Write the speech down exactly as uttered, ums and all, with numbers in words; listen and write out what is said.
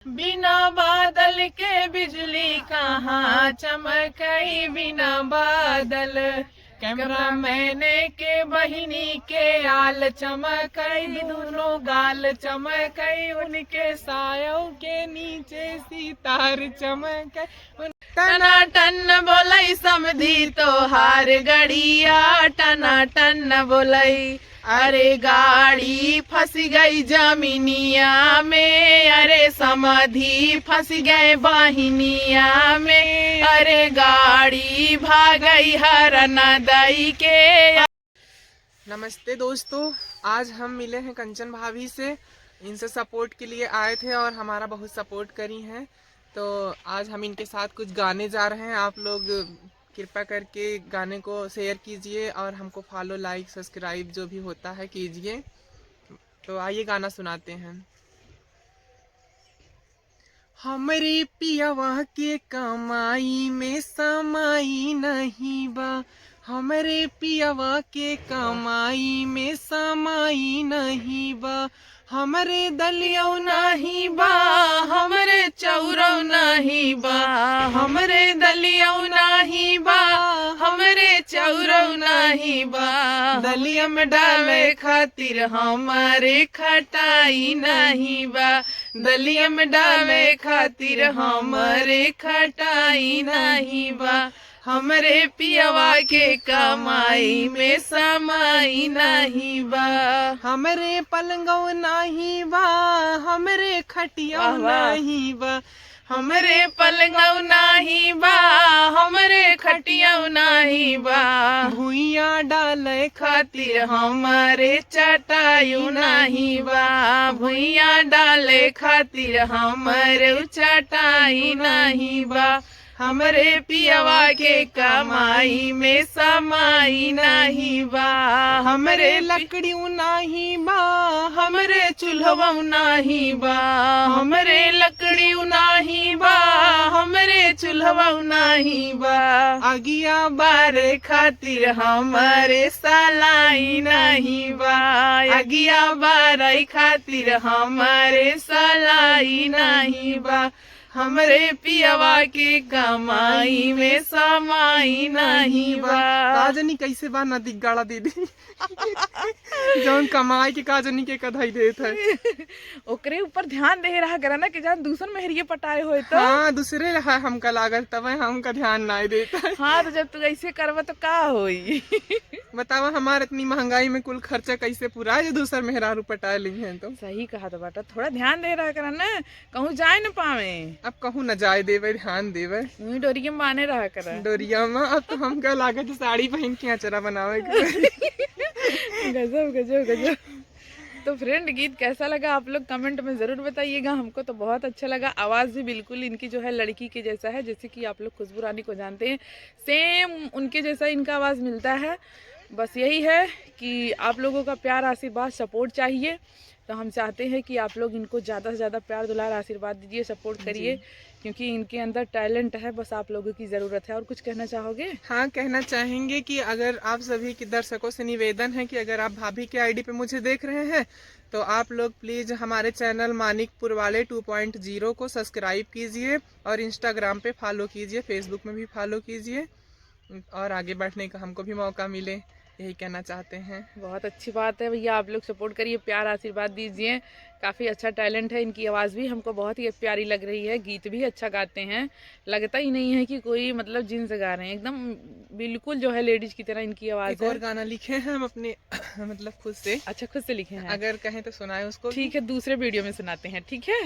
बिना बादल के बिजुली कहाँ चमकई, बिना बादल। कैमरामैन के बहिनी के आल चमकई, दुनो गाल चमकई, उनके सायौ के नीचे सितार चमकई। टना टन बोलई समधी तोहार गड़िया, टना टन बोलई। अरे गाड़ी फंस गई जमीनिया में, अरे समधी फंस गए बहिनिया में, अरे गाड़ी भागई हरन दई के। नमस्ते दोस्तों, आज हम मिले हैं कंचन भाभी से। इनसे सपोर्ट के लिए आए थे और हमारा बहुत सपोर्ट करी हैं। तो आज हम इनके साथ कुछ गाने जा रहे हैं। आप लोग कृपया करके गाने को शेयर कीजिए और हमको फॉलो, लाइक, सब्सक्राइब जो भी होता है कीजिए। तो आइए गाना सुनाते हैं। हमरे पियवा के कमाई में समाई नहीं बा, हमरे पियवा के कमाई में समाई नहीं बा, हमरे दलियौ नाही बा, हमरे चौरौ नाही बा, हमरे दलियौ नाही बा, हमरे चौरौ नाही बा। दलिया में डाले खातिर हमरे खटाई नाही बा, दलिया में डाले खातिर हमरे खटाई नाही बा। हमरे पियवा के कमाई में समाई नाही बा। हमरे पलंगौ नाही बा, हमरे खटियौ वाह, वाह। नाही बा। हमरे पलंगौ नाही बा, हमरे खटियौ नाही बा। भुइयां डाले खातिर हमरे चटायु नाही बा, भुइयां डाले खातिर हमरे चटाई नाही बा। हमरे पियवा के कमाई में समाई नाही बा। हमरे लकड़ियौ नाही बा, हमरे चूल्हवौ नाही बा। हमरे लकड़ियौ नाही बा, हमरे चूल्हवौ नाही बा। अगिया बारे खातिर हमरे सलाई नाही बा, अगिया बारे खातिर हमरे सलाई नाही बा। हमरे पियवा के कमाई में समाई नाही बा। का जनी कैसे बा नदी गाड़ा दीदी। जौन कमाई के का जनी के कधाई देत है। ओकरे ऊपर ध्यान दे रहा करा ना कि जान दूसर मेहरिये पटाए होए तो। हाँ, दूसरे रहा हमका लागत, तब हमका ध्यान नाय देत है। हाँ, तो जब तू ऐसे करबा तो का होई? बतावा, हमार इतनी महंगाई में कुल खर्चा कैसे पूरा जो दूसर मेहरारू पटाए ली हैं तो। सही कहा तो बाटा, थोड़ा ध्यान दे रहा करा ना। कहूँ जाए न पावे। अब कहूँ न जाए देवे, ध्यान देवे। वही डोरिया में बाने रहा करा। डोरिया में, अब तो हमका लागत है साड़ी पहन के अचरा बनावे के। गजब, गजब, गजब। तो फ्रेंड, गीत कैसा लगा आप लोग कमेंट में ज़रूर बताइएगा। हमको तो बहुत अच्छा लगा। आवाज़ भी बिल्कुल इनकी जो है लड़की के जैसा है, जैसे कि आप लोग खुशबू रानी को जानते हैं, सेम उनके जैसा इनका आवाज़ मिलता है। बस यही है कि आप लोगों का प्यार, आशीर्वाद, सपोर्ट चाहिए। तो हम चाहते हैं कि आप लोग इनको ज़्यादा से ज़्यादा प्यार, दुलार, आशीर्वाद दीजिए, सपोर्ट करिए, जी। क्योंकि इनके अंदर टैलेंट है, बस आप लोगों की ज़रूरत है। और कुछ कहना चाहोगे? हाँ, कहना चाहेंगे कि अगर आप सभी के दर्शकों से निवेदन है कि अगर आप भाभी के आईडी पे मुझे देख रहे हैं, तो आप लोग प्लीज हमारे चैनल मानिकपुर वाले टू पॉइंट ज़ीरो को सब्सक्राइब कीजिए और इंस्टाग्राम पे फॉलो कीजिए, फेसबुक में भी फॉलो कीजिए। और आगे बढ़ने का हमको भी मौका मिले, यही कहना चाहते हैं। बहुत अच्छी बात है भैया, आप लोग सपोर्ट करिए, प्यार आशीर्वाद दीजिए। काफ़ी अच्छा टैलेंट है, इनकी आवाज़ भी हमको बहुत ही प्यारी लग रही है, गीत भी अच्छा गाते हैं, लगता ही नहीं है कि कोई मतलब जेंट्स गा रहे हैं, एकदम बिल्कुल जो है लेडीज की तरह इनकी आवाज़ एक है। और गाना लिखे हैं हम अपने मतलब खुद से। अच्छा, खुद से लिखे हैं। अगर कहें तो सुनाए उसको भी। ठीक है, दूसरे वीडियो में सुनाते हैं, ठीक है।